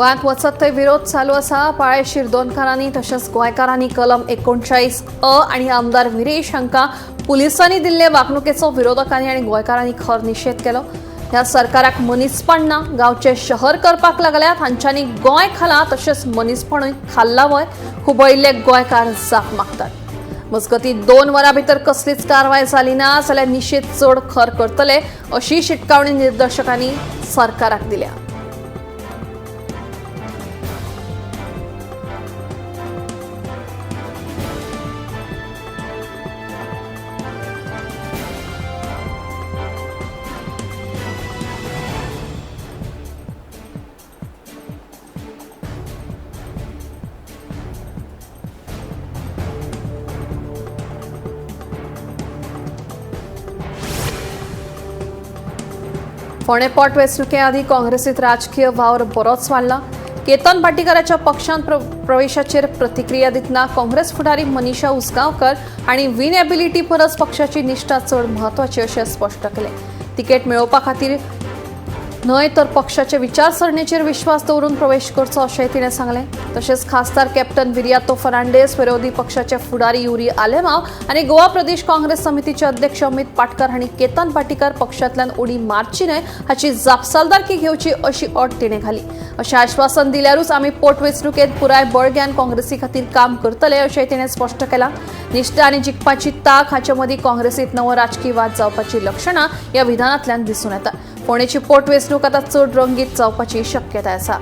गोंयांत वचत थंय विरोध चालू आसा. पाळे शिरदोनकारांनी तशेंच गोंयकारांनी कलम 39 अ आनी आमदार विरेश हांकां पुलिसांनी दिल्ले वागणुकेचो विरोधकांनी आनी गोंयकारांनी खर निशेध केलो. ह्या सरकाराक मनीसपण ना, गांवचे शहर करपाक लागल्यात. हांच्यांनी गोंय खाला तशेंच मनीसपणूय खाल्ला वय खुबयल्ले गोंयकार जाप मागतात. मजगतीं 2 वरां भितर कसलीच कारवाय जाली ना जाल्यार निशेध चड खर करतले अशी शिटकावणी निर्देशकांनी सरकाराक दिल्या. फोंडें पोटवेंचणुके आदीं काँग्रेसीत राजकीय वावर बरोच वाडला. केतन भाटीकाराच्या पक्षांत प्रवेशाचेर प्रतिक्रिया दितना काँग्रेस फुडारी मनीषा उसगांवकर हांणी विनएबिलिटी परस पक्षाची निष्ठा चड म्हत्वाची अशें स्पश्ट केलें. तिकेट मेळोवपा खातीर न्हय तर पक्षाचे विचारसरणीचेर विश्वास दवरून प्रवेश करचो अशेंय तिणें सांगलें. तशेंच खासदार कॅप्टन विरियातो फर्नांडीस, विरोधी पक्षाचे फुडारी युरी आलेमाव आनी गोवा प्रदेश काँग्रेस समितीचे अध्यक्ष अमित पाटकर हांणी केतन भाटीकार पक्षांतल्यान उडी मारची न्हय हाची जापसालदारकी घेवची अशी अट तिणें घाली. अशें आश्वासन दिल्यारूच आमी पोटवेंचणुकेंत पुराय बळग्यान काँग्रेसी खातीर काम करतले अशेंय तिणें स्पश्ट केलां. निष्ठा आनी जिखपाची तांक हाचे मदीं काँग्रेसींत नवो राजकी वाद जावपाची लक्षणां ह्या विधानांतल्यान दिसून येता. फोंडेची पोटवेंचणूक आतां चड रंगीत जावपाची शक्यताय आसा.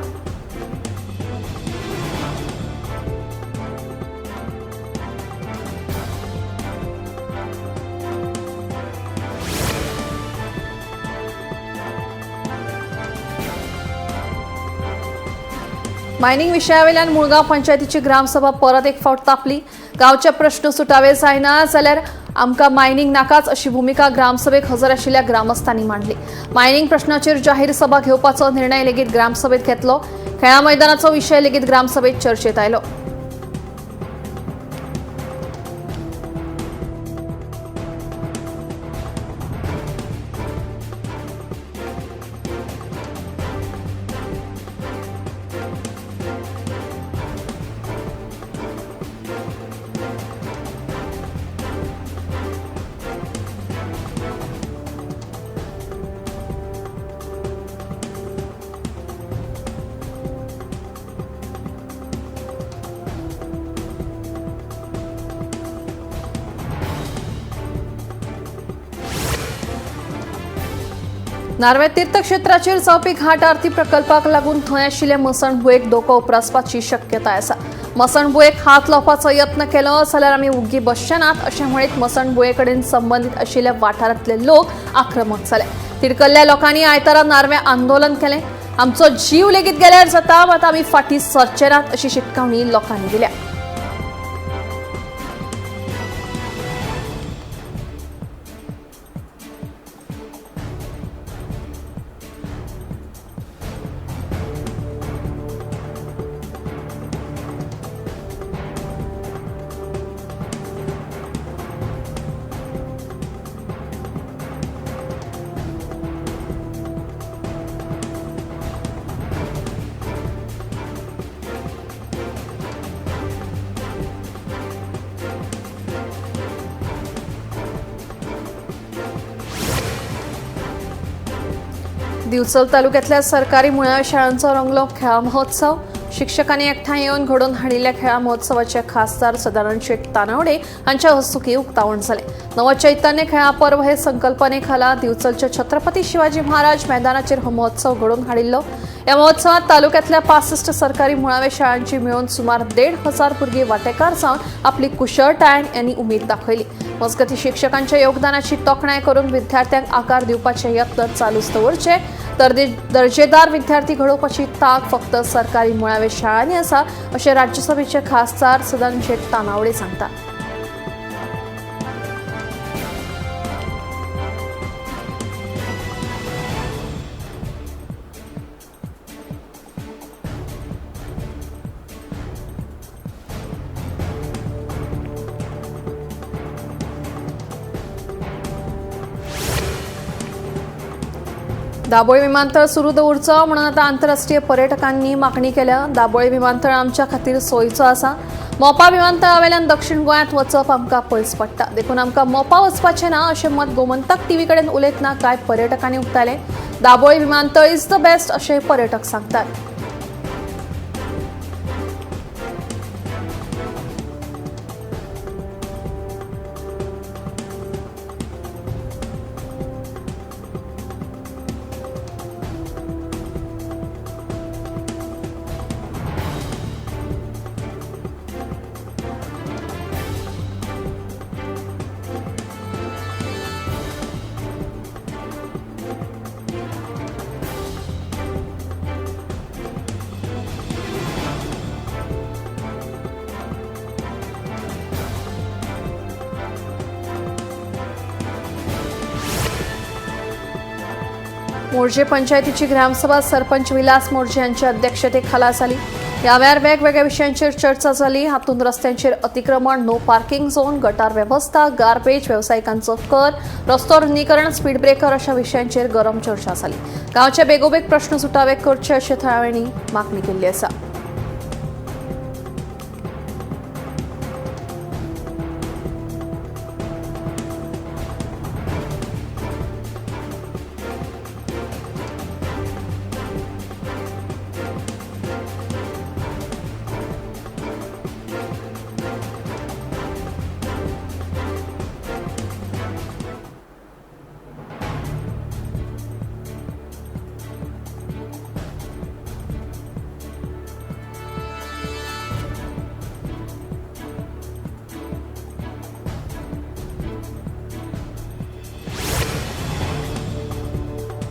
मायनिंग विशयावेल्यान मुळगांव पंचायतीची ग्रामसभा परत एक फावट तापली. गांवचे प्रश्न सुटावे जायना जाल्यार आमकां मायनिंग नाकाच अशी भुमिका ग्रामसभेक हजर आशिल्ल्या ग्रामस्थांनी मांडली. मायनिंग प्रश्नाचेर जाहीर सभा घेवपाचो निर्णय लेगीत ग्रामसभेत घेतलो. खेळा मैदानाचो विशय लेगीत ग्रामसभेत चर्चेत आयलो. नार्वे तीर्थक्षेत्राचेर जावपी घाट आरती प्रकल्पाक लागून थंय आशिल्ले मसणभुंयेक धोको उप्रासपाची शक्यताय आसा. मसणभुंयेक हात लावपाचो यत्न केलो जाल्यार आमी उग्गी बसचे नात अशें म्हणीत मसणभुंये कडेन संबंदीत आशिल्ल्या वाठारांतले लोक आक्रमक जाले. तिडकल्ल्या लोकांनी आयतारा नार्वे आंदोलन केलें. आमचो जीव लेगीत गेल्यार जाता मात आमी फाटीं सरचे नात अशी शिटकावणी लोकांनी दिल्या. दिवचल तालुक्यातल्या सरकारी मुळाव्या शाळांचो रंगलो खेळा महोत्सव. शिक्षकांनी एकठांय येवन घडोवन हाडिल्ल्या खेळा महोत्सवाचे खासदार सदानंद शेट तानावडे हांच्या हस्तुकीं उक्तावण जालें. नवचैतन्य खेळा पर्व हे संकल्पने खाला दिवचलच्या छत्रपती शिवाजी महाराज मैदानाचेर हो महोत्सव घडोवन हाडिल्लो. ह्या महोत्सवात तालुक्यातल्या 65 सरकारी मुळाव्या शाळांची मेळून सुमार 1,500 भुरगीं वांटेकार जावन आपली कुशळटाय आनी उमेद दाखयली. मजगतीं शिक्षकांच्या योगदानाची तोखणाय करून विद्यार्थ्यांक आकार दिवपाचे यत्न चालूच दवरचे तर दर्जेदार विद्यार्थी घडोवपाची तांक फक्त सरकारी मुळाव्या शाळांनी आसा अशें राज्यसभेचे खासदार सदानंद शेट तानावडे सांगतात. दाबोळी विमानतळ सुरू दवरचो म्हणून आतां आंतरराष्ट्रीय पर्यटकांनी मागणी केल्या. दाबोळी विमानतळ आमच्या खातीर सोयीचो आसा. मोपा विमानतळा वयल्यान दक्षिण गोंयांत वचप आमकां पयस पडटा, देखून आमकां मोपा वचपाचें ना अशें मत गोमंतक टीव्ही कडेन उलयतना कांय पर्यटकांनी उक्तायलें. दाबोळी विमानतळ is the best अशें पर्यटक सांगतात. मोरजे पंचायतीची ग्रामसभा सरपंच विलास मोरजे यांच्या अध्यक्षतेखाला झाली. या वेळार वेगवेगळ्या विशयांचेर चर्चा जाली. हातूंत रस्त्यांचेर अतिक्रमण, नो पार्किंग झोन, गटार वेवस्था, गार्बेज, वेवसायिकांचो कर, रस्तो रुंदीकरण, स्पीड ब्रेकर अशा विशयांचेर गरम चर्चा जाली. गांवचे बेगोबेग प्रश्न सुटावे करचे अशें थळाव्यांनी मागणी केल्ली आसा.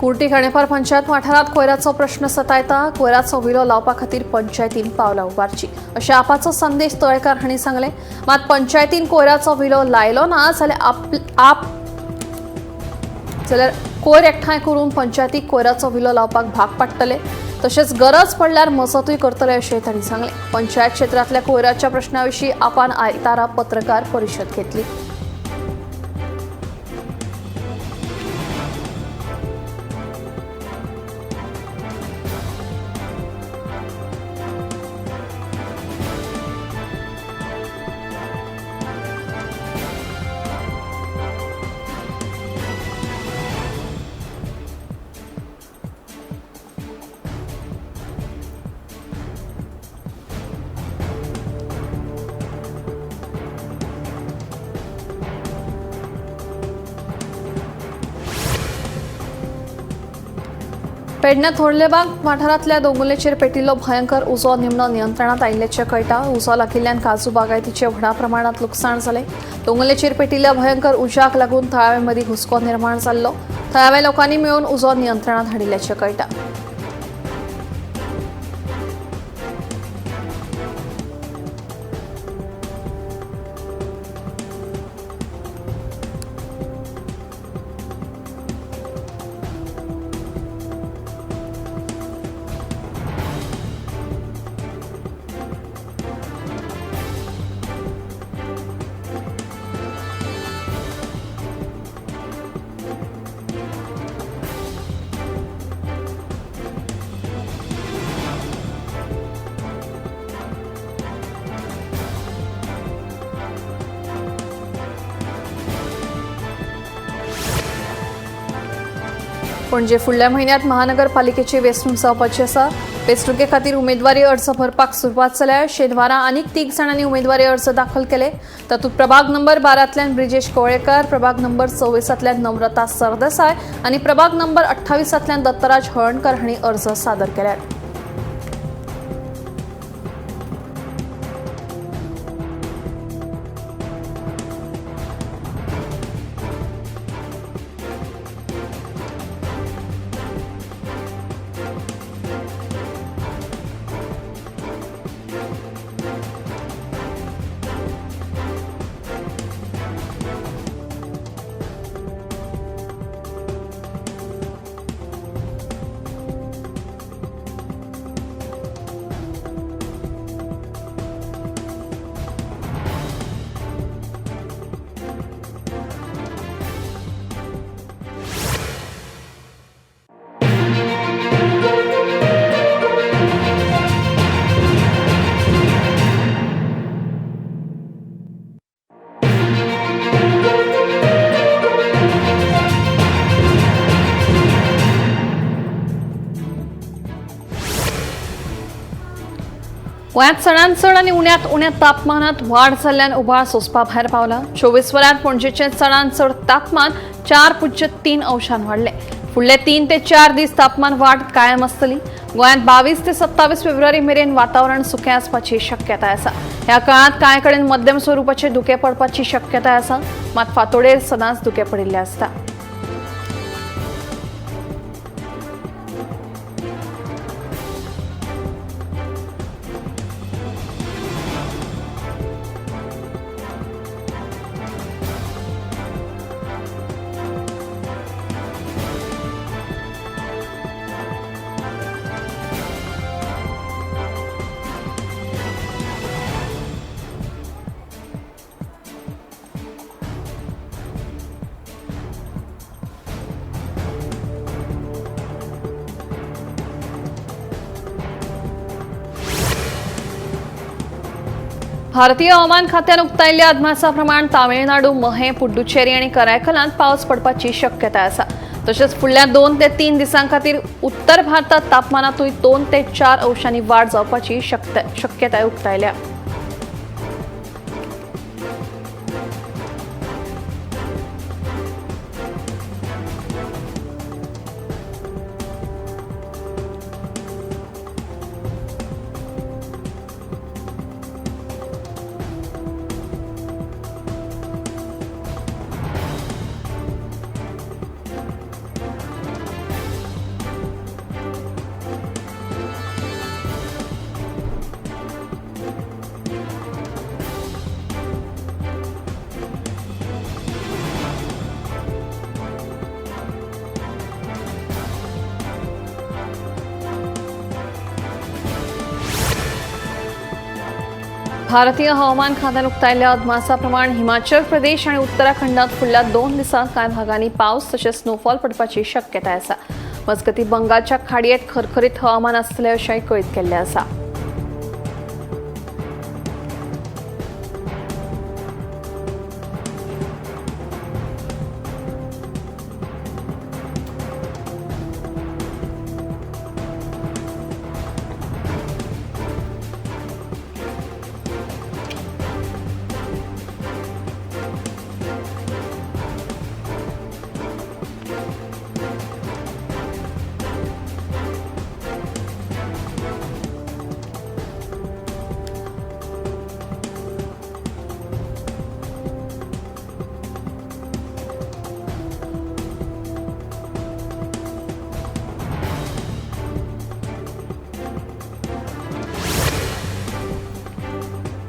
कुर्टी खाणेपार पंचायत वाठारांत कोयराचो प्रश्न सतायता. कोयराचो विलो लावपा खातीर पंचायतीन पावलां उबारची अशें आपाचो संदेश तळेकार हांणी सांगलें. मात पंचायतीन कोयराचो विलो लायलो ना जाल्यार आप जाल्यार कोयर एकठांय करून पंचायतीक कोयराचो विलो लावपाक भाग पाडटले, तशेंच गरज पडल्यार मजतूय करतले अशें तांणी सांगलें. पंचायत क्षेत्रांतल्या कोयराच्या प्रश्ना विशीं आपान आयतारा पत्रकार परिशद घेतली. पेडण्या थोरलेबाग वाठारांतल्या दोंगुल्लेचेर पेटिल्लो भयंकर उजो निमणो नियंत्रणात आयिल्ल्याचें कळटा. उजो लागिल्ल्यान काजू बागायतीचें व्हडा प्रमाणांत लुकसाण जालें. दोंगुल्लेचेर पेटिल्ल्या भयंकर उज्याक लागून थळाव्यां मदीं हुस्को निर्माण जाल्लो. थळाव्या लोकांनी मेळून उजो नियंत्रणात हाडिल्ल्याचें कळटा. पणजे फुडल्या म्हयन्यांत महानगरपालिकेची वेंचणूक जावपाची आसा. वेंचणुके खातीर उमेदवारी अर्ज भरपाक सुरवात जाल्या. शेनवारा आनीक 3 जाणांनी उमेदवारी अर्ज दाखल केले. तातूंत प्रभाग नंबर 12तल्यान ब्रिजेश कोळेकर, प्रभाग नंबर 24तल्यान नम्रता सरदेसाय आनी प्रभाग नंबर 28तल्यान दत्तराज हळणकर हांणी अर्ज सादर केल्यात. गोंयांत चडांत चड आनी उण्यांत उण्या तापमानांत वाड जाल्ल्यान उबाळ सोंसपा भायर पावला. 24 वरांत पणजेचें चडांत चड तापमान 4.3 अंशान वाडलें. फुडले 3 ते 4 दीस तापमान वाड कायम आसतली. गोंयांत 22 ते 27 फेब्रुवारी मेरेन वातावरण सुकें आसपाची शक्यताय आसा. ह्या काळांत कांय कडेन मध्यम स्वरुपाचे धुकें पडपाची शक्यताय आसा. मात फांतोडेर सदांच धुकें पडिल्लें आसता. भारतीय हवामान खात्यान उक्तायल्ल्या अदमासा प्रमाण तामिळनाडू, महे, पुडुचेरी आनी करायकलांत पावस पडपाची शक्यताय आसा. तशेंच फुडल्या 2 ते 3 दिसां खातीर उत्तर भारतात तापमानातूय 2 ते 4 अंशांनी वाड जावपाची शक्यताय उक्तायल्या. भारतीय हवामान खात्यान उक्तायल्ल्या अदमासा प्रमाण हिमाचल प्रदेश आनी उत्तराखंडात फुडल्या 2 दिसांत कांय भागांनी पावस तशेंच स्नोफॉल पडपाची शक्यताय आसा. मजगतीं बंगालच्या खाडयेंत खरखरीत हवामान आसतलें अशेंय कळीत केल्लें आसा.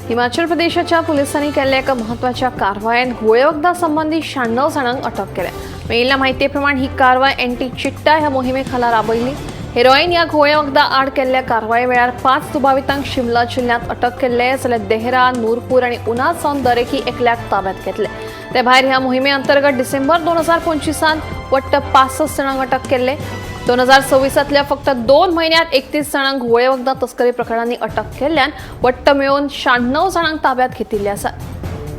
हिमाचल प्रदेशाच्या पुलिसांनी केल्ल्या एका म्हत्वाच्या कारवायेंत घुंवळे वखदां संबंदी 96 जाणांक अटक केल्या. मेळिल्ल्या म्हायती प्रमाण ही कारवाय एंटी चिट्टा ह्या मोहिमे खाला राबयली. हेरोईन ह्या घुंवळे वखदां आड केल्ल्या कारवाये वेळार 5 दुबावितांक शिमला जिल्ल्यांत अटक केल्ले, जाल्यार देहरा, नूरपूर आनी उना सावन दरेकी एकल्याक ताब्यात घेतले. ते भायर ह्या मोहिमे अंतर्गत डिसेंबर 2025 वट्ट 65 जाणांक अटक केल्ले. 2026 फक्त 2 म्हयन्यांत 31 जाणांक घुंवळे वखदां तस्करी प्रकरणांनी अटक केल्ल्यान वट्ट मेळून 96 जाणांक ताब्यात घेतिल्ले आसात.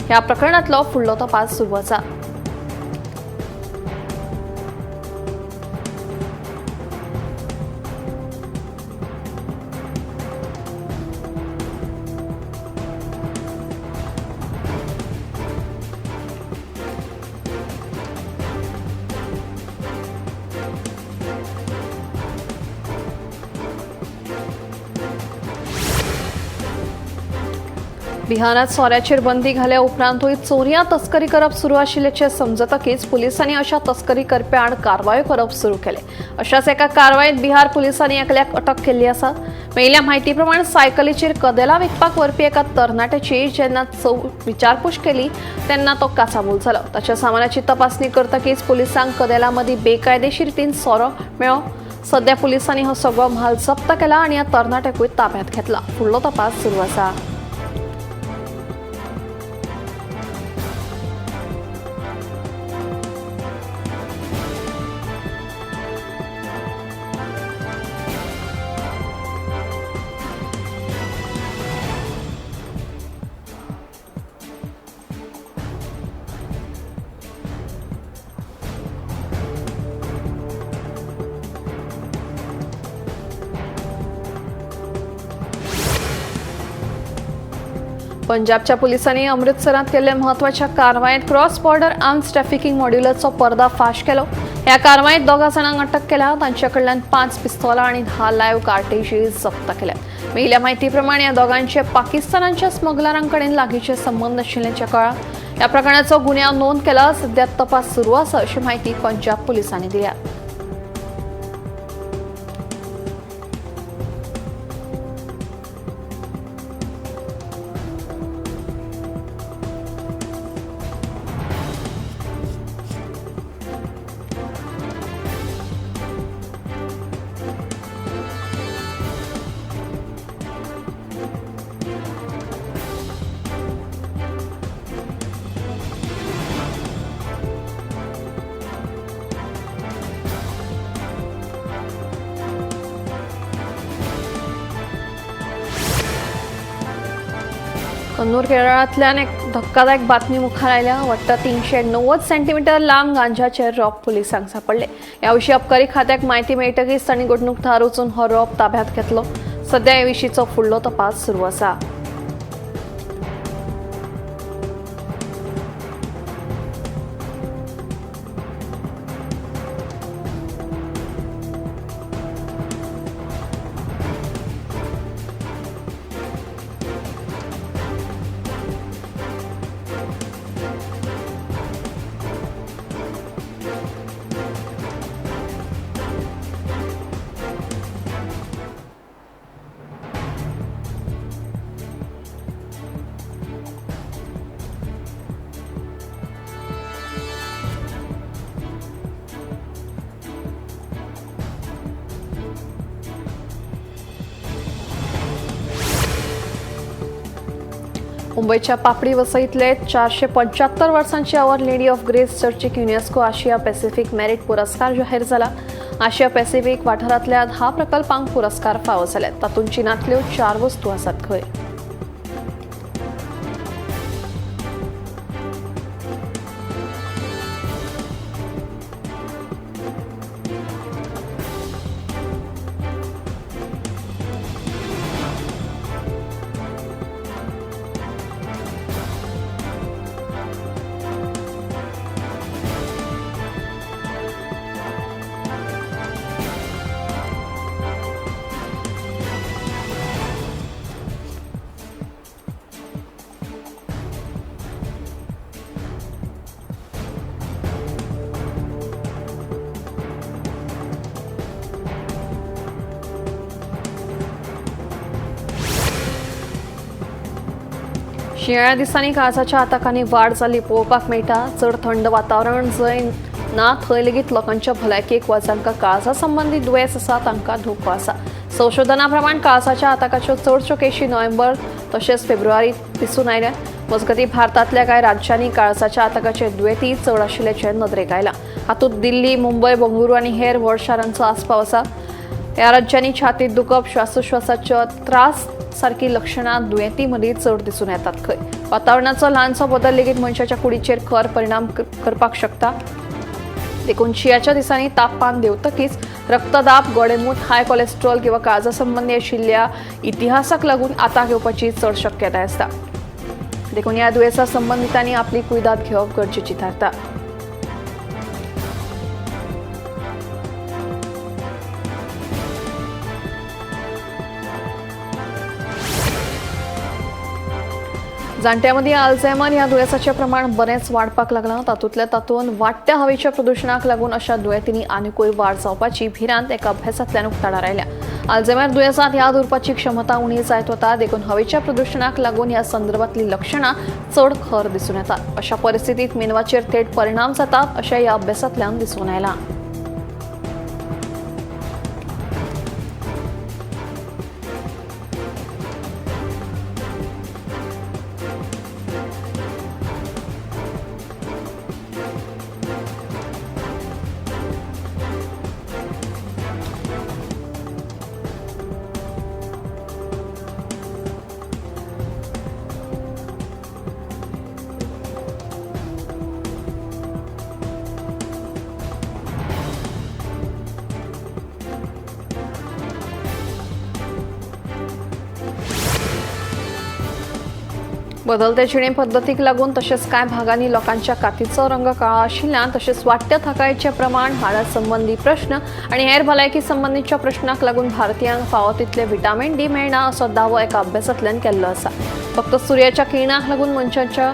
ह्या प्रकरणांतलो फुडलो तपास सुरू आसा. बिहारात सोऱ्याचेर बंदी घाल्या उपरांतूय चोरयां तस्करी करप सुरू आशिल्ल्याचें समजतकीच पुलिसांनी अशा तस्करी करप्यां आड कारवायो करप सुरू केले. अशाच एका कारवायेंत बिहार पुलिसांनी एकल्याक अटक केल्ली आसा. मेळिल्ल्या म्हायती प्रमाण सायकलीचेर कदेलां विकपाक व्हरपी एका तरणाट्याची जेन्ना विचारपूस केली तेन्ना तो काचाबूल जालो. ताच्या सामानाची तपासणी करतकीच पुलिसांक कदेलां मदीं बेकायदेशीर रितीन सोरो मेळ्ळो. सध्या पुलिसांनी हो सगळो म्हाल जप्त केला आनी ह्या तरणाट्याकूय ताब्यात घेतला. फुडलो तपास सुरू आसा. पंजाबच्या पुलिसांनी अमृतसरांत केल्ल्या म्हत्वाच्या कारवायेंत क्रॉस बॉर्डर आर्म्स ट्रॅफिकिंग मॉड्युलाचो पर्दाफाश केलो. ह्या कारवायेंत 2 जाणांक अटक केल्या. तांचे कडल्यान 5 पिस्तोलां आनी 10 लायव्ह कार्टेजीस जप्त केल्यात. मेळिल्ल्या म्हायती प्रमाण ह्या दोगांचे पाकिस्तानाच्या स्मगलरां कडेन लागींचे संबंद आशिल्ल्याचें कळ्ळां. ह्या प्रकरणाचो गुन्यांव नोंद केला. सध्या तपास सुरू आसा अशी म्हायती पंजाब पुलिसांनी दिल्या. कन्नूर केरळांतल्यान एक धक्कादायक बातमी मुखार आयल्या. वट्ट 390 सेंटीमिटर लांब गांजाचे रोप पुलिसांक सापडले. ह्या विशीं अबकारी खात्याक म्हायती मेळटकीच तांणी घडणूक थळार वचून हो रोप ताब्यांत घेतलो. सध्या हे विशींचो फुडलो तपास सुरू आसा. मुंबईच्या पापडी वसईतले 475 वर्सांची our lady of grace चर्चीक युनेस्को आशिया पॅसिफिक मेरीट पुरस्कार जाहीर जाला. आशिया पॅसिफिक वाठारांतल्या 10 प्रकल्पांक पुरस्कार फावो जाल्यात. तातूंत चीनांतल्यो 4 वस्तू आसात खंय. शिंयाळ्या दिसांनी काळजाच्या आताकांनी वाड जाल्ली पळोवपाक मेळटा. चड थंड वातावरण जंय ना थंय लेगीत लोकांच्या भलायकेक वा जांकां काळजा संबंदी दुयेंस आसा तांकां धोको आसा. संशोधना प्रमाण काळजाच्या आताकाच्यो चडश्यो केशी नोव्हेंबर तशेंच फेब्रुवारीत दिसून आयल्या. मजगतीं भारतांतल्या कांय राज्यांनी काळजाच्या आताकाचे दुयेंती चड आशिल्ल्याचें नदरेक आयलां. हातूंत दिल्ली, मुंबय, बंगळुरू आनी हेर व्हड शारांचो आस्पाव आसा. ह्या राज्यांनी छातीत दुखप, श्वासोश्वासाचे त्रास सारकी लक्षणां दुयेंती मदीं चड दिसून येतात खंय. वातावरणाचो ल्हानसो बदल लेगीत मनशाच्या कुडीचेर खर परिणाम करपाक शकता. देखून शिंयाच्या दिसांनी तापमान देंवतकीच रक्तदाब, गोडेंमूत, हाय कोलेस्ट्रॉल किंवा काळजा संबंदी आशिल्ल्या इतिहासाक लागून आताक येवपाची चड शक्यताय आसता. देखून ह्या दुयेंसा संबंदितांनी आपली कुयदाद घेवप गरजेची थारता. जाण्ट्यां मदीं अल्झायमर ह्या दुयेंसाचें प्रमाण बरेंच वाडपाक लागलां. तातूंतल्या तातूंत वाडट्या हवेच्या प्रदुशणाक लागून अशा दुयेंतींनी आनिकूय वाड जावपाची भिरांत एका अभ्यासांतल्यान उक्ताडार आयल्या. अल्झायमर दुयेंसांत याद उरपाची क्षमता उणी जायत वता. देखून हवेच्या प्रदुशणाक लागून ह्या संदर्भांतलीं लक्षणां चड खर दिसून येतात. अशा परिस्थितींत मेंदवाचेर थेट परिणाम जातात अशें ह्या अभ्यासांतल्यान दिसून आयलां. बदलते जिणे पद्दतीक लागून तशेंच कांय भागांनी लोकांच्या कातीचो रंग काळो आशिल्ल्यान तशेंच वाडट्या थाकायेचें प्रमाण, हाडा संबंदी प्रश्न आनी हेर भलायकी संबंदीच्या प्रश्नाक लागून भारतीयांक फावो तितले व्हिटामीन डी मेळना असो दावो एका अभ्यासांतल्यान केल्लो आसा. फक्त सुर्याच्या किरणाक लागून मनशाच्या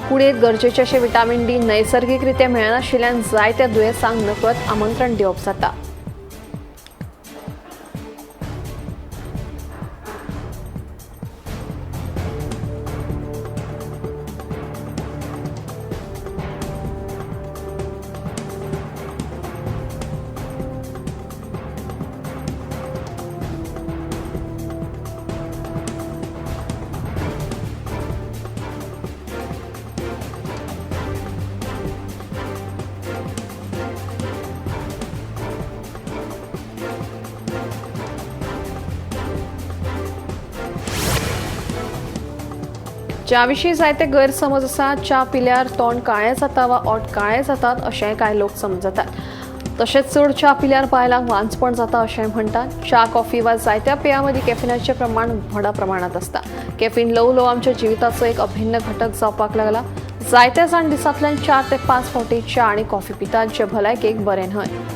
कुडींत गरजेचें अशें व्हिटामीन डी नैसर्गिकरित्या मेळनाशिल्ल्यान जायत्या दुयेंसांक नकळत आमंत्रण दिवप जाता. च्या विशीं जायते गैरसमज आसा. च्या पिल्यार तोंड काळें जाता वा ओंठ काळे जातात अशेंय कांय लोक समजतात. तशेंच चड च्या पिल्यार बायलांक वांझपण जाता अशेंय म्हणटात. च्या, कॉफी वा जायत्या पेयां मदीं कॅफिनाचें प्रमाण व्हडा प्रमाणांत आसता. कॅफीन ल्हव ल्हव आमच्या जिविताचो एक अभिन्न घटक जावपाक लागला. जायते जाण दिसांतल्यान 4 ते 5 फावटी च्या आनी कॉफी पितात, जें भलायकेक बरें न्हय.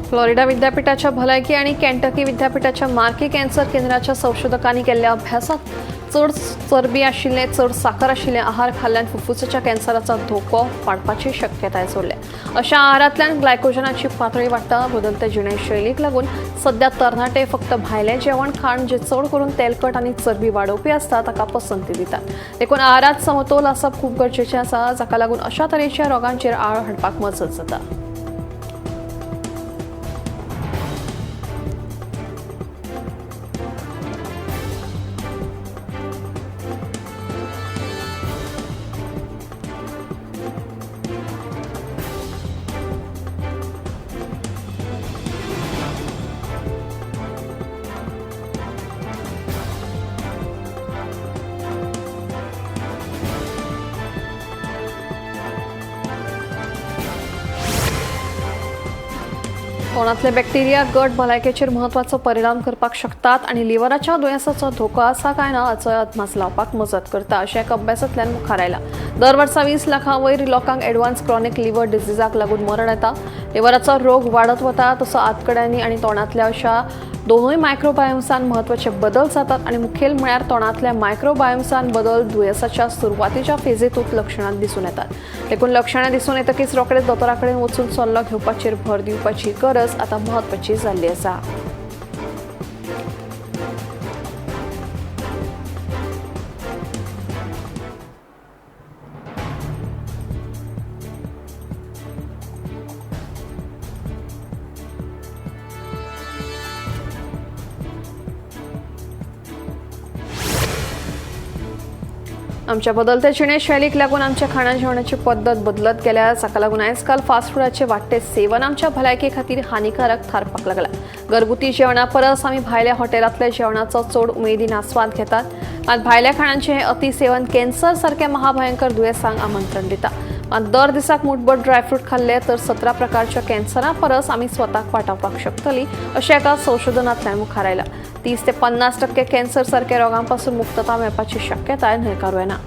फ्लॉरिडा विद्यापीठाच्या भलायकी आणि केंटकी विद्यापीठाच्या मार्की कॅन्सर केंद्राच्या संशोधकांनी केल्ल्या अभ्यासात चड चरबी आशिल्ले, चड साकर आशिल्ले आहार खाल्ल्यान फुफ्फुसाच्या कॅन्सराचो धोको वाडपाची शक्यताय सोडल्या. अशा आहारांतल्यान ग्लायकोजनाची पातळी वाडटा. बदलते जिणेशैलीक लागून सध्या तरणाटे फक्त भायलें जेवण खाण, जे चड करून तेलकट आनी चरबी वाडोवपी आसता, ताका पसंती दितात. देखून आहारांत समतोल आसप खूब गरजेचें आसा, जाका लागून अशा तरेच्या रोगांचेर आळ हाडपाक मजत जाता. तोंडांतले बॅक्टेरिया गट भलायकेचेर म्हत्वाचो परिणाम करपाक शकतात आनी लिव्हराच्या दुयेंसाचो धोको आसा काय ना हाचो अदमास लावपाक मजत करता अशें एका अभ्यासांतल्यान मुखार आयलां. दर वर्सा 20 लाखां वयर लोकांक एडवान्स क्रॉनिक लिव्हर डिजीजाक लागून मरण येता. लिव्हराचो रोग वाडत वता तसो आंतकड्यांनी आनी तोंडांतल्या अशा दोनूय मायक्रोबायोम्सान म्हत्वाचे बदल जातात आनी मुखेल म्हळ्यार तोंडांतल्या मायक्रोबायोम्सान बदल दुयेंसाच्या सुरवातीच्या फेजेतूच लक्षणां दिसून येतात. देखून लक्षणां दिसून येतकीच रोखडेच दोतोरा कडेन वचून सल्लो घेवपाचेर भर दिवपाची गरज आतां म्हत्वाची जाल्ली आसा. आमच्या बदलत्या जिणेशैलीक लागून आमच्या खाणा जेवणाची पद्दत बदलत गेल्या, जाका लागून आयजकाल फास्ट फुडाचे वाडटे सेवन आमच्या भलायके खातीर हानिकारक थारपाक लागला. घरगुती जेवणा परस आमी भायल्या हॉटेलांतल्या जेवणाचो चड उमेदीन आस्वाद घेतात. मात भायल्या खाणांचें हें अतिसेवन कॅन्सर सारक्या महाभयंकर दुयेंसांक आमंत्रण दिता. मात दर दिसाक मुठभर ड्रायफ्रूट खाल्ले तर 17 प्रकारच्या कॅन्सरा परस आमी स्वताक वाटावपाक शकतली अशें एका संशोधनांतल्यान मुखार आयलां. 30 ते 50% कॅन्सर सारक्या रोगांपासून मुक्तता मेळपाची शक्यताय न्हयकारूं येना.